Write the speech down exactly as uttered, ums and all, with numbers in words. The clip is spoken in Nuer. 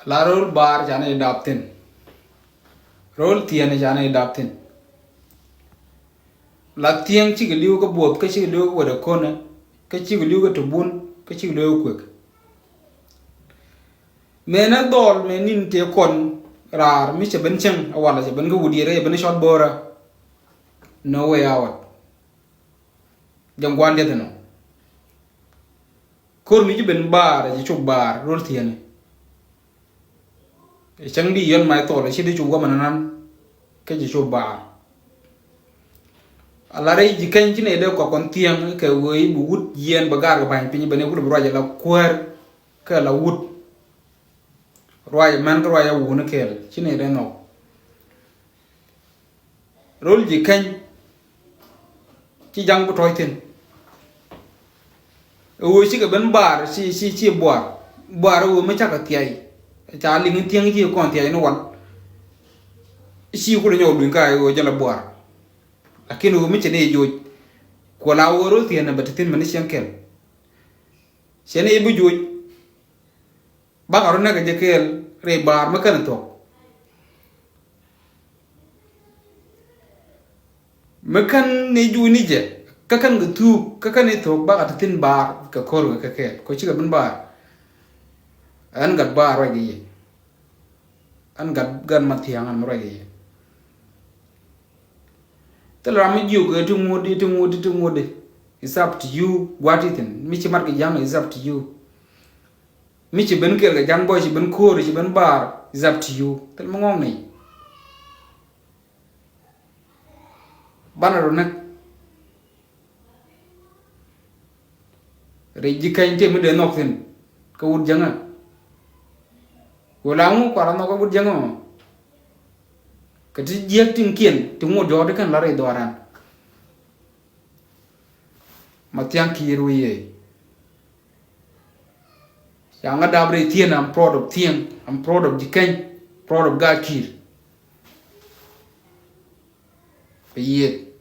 La ro̱l baar canɛ dap thi̱n. Ro̱l thiɛn canɛ dap thi̱n. La thiɛŋ cikɛ li̱w kä buɔth, kä cikɛ li̱w kä wetdɛ konɛ, kä cikɛ li̱w kä tubun, kä cikɛ li̱w kä kuek. Mëë nɛ dhɔl mëë ni̱n tëë kɔn raar mi cɛ ben cäŋ a walɛ cɛ ben kä wut yiëë rɛy ben cɔt bo̱o̱rä. No way out. Jɛ ŋuan dieth inɔ. Ko̱r mi ci ben baar, ci cop baar ro̱l thiɛni. Cäŋ di yɔn mac thɔɔl ci di cop wä mɛn nan kä ci cop baar. Ala rɛy ji̱ keny ci nɛy dee kɔk kɔn thiɛŋ kɛ wee i̱ bi wut yiɛn bɛ gaar kɛ ba̱ny piny ben i̱ kul bi ruac ala kuäär kɛ la wut. Ruac mɛn kä ruac a wuni kɛɛl ci nɛy dee nhɔk. Ro̱l ji̱ keny ci jaŋ bi tɔ̱ɔ̱c thi̱n. Ɛ ɣöö cikɛ ben baar ci ci ci buar. Buar ɛ ɣöö mi cakɛ thiay. Ca liŋ thiäŋ ci kɔn thiay ni wal. Ci kulɛ nyɔk luny ka ɛ ɣöö jɛ la buar. Lakin ɣöö mi cɛ ni joc. Kuɔ la ɣöö ro̱l thiɛn nɛ bɛ ti thi̱n mɛn ni cieŋ kɛl. Cɛ ni bi joc. Bakɛ rɔ näk kɛ jɛ kɛɛl rɛy baar mi kɛn thuɔ̱k. Mi kɛn ni juuc ni jɛ kä kɛn kɛ thuuk kä kɛn ni thuɔ̱k bakɛ ti thi̱n baar kɛ ko̱r kɛ kɛɛl kɛ cikɛ bin baar. Ɛn gat baar ruac kɛ yɛ. Ɛn gat gat ma thia̱a̱ŋ ɛn mi ruac kɛ yɛ. Thil ram mi jiök kɛ ti ŋuɔ̱t di ti ŋuɔ̱t di ti ŋuɔ̱t di. It's up to you. Gua̱t ithin mi ci mat kɛ ja̱ŋ, it's up to you. Mi ci ben kɛɛl kɛ ja̱ŋ bä ci ben ko̱o̱ri ci ben baar, it's up to you. Thil mi ŋɔ̱ŋ ni. Banɛ rɔ näk. Rɛy ji̱ keny tëë mi dee nhɔk thi̱n kä wut jäŋä. Wä la ŋu kuara nhɔk kä wut jäŋä mɔ. Kɛ ti jiäk tiŋkiɛn ti ŋot jɔɔk ti kɛn la rɛy dhɔaaran. Ma thiaŋ kiir wi̱i̱ yee. Ca ŋa dap rɛy thi̱n, I'm proud of thiaŋ, I'm proud of ji̱ keny, proud of gaa kiir. Bɛ yiëët.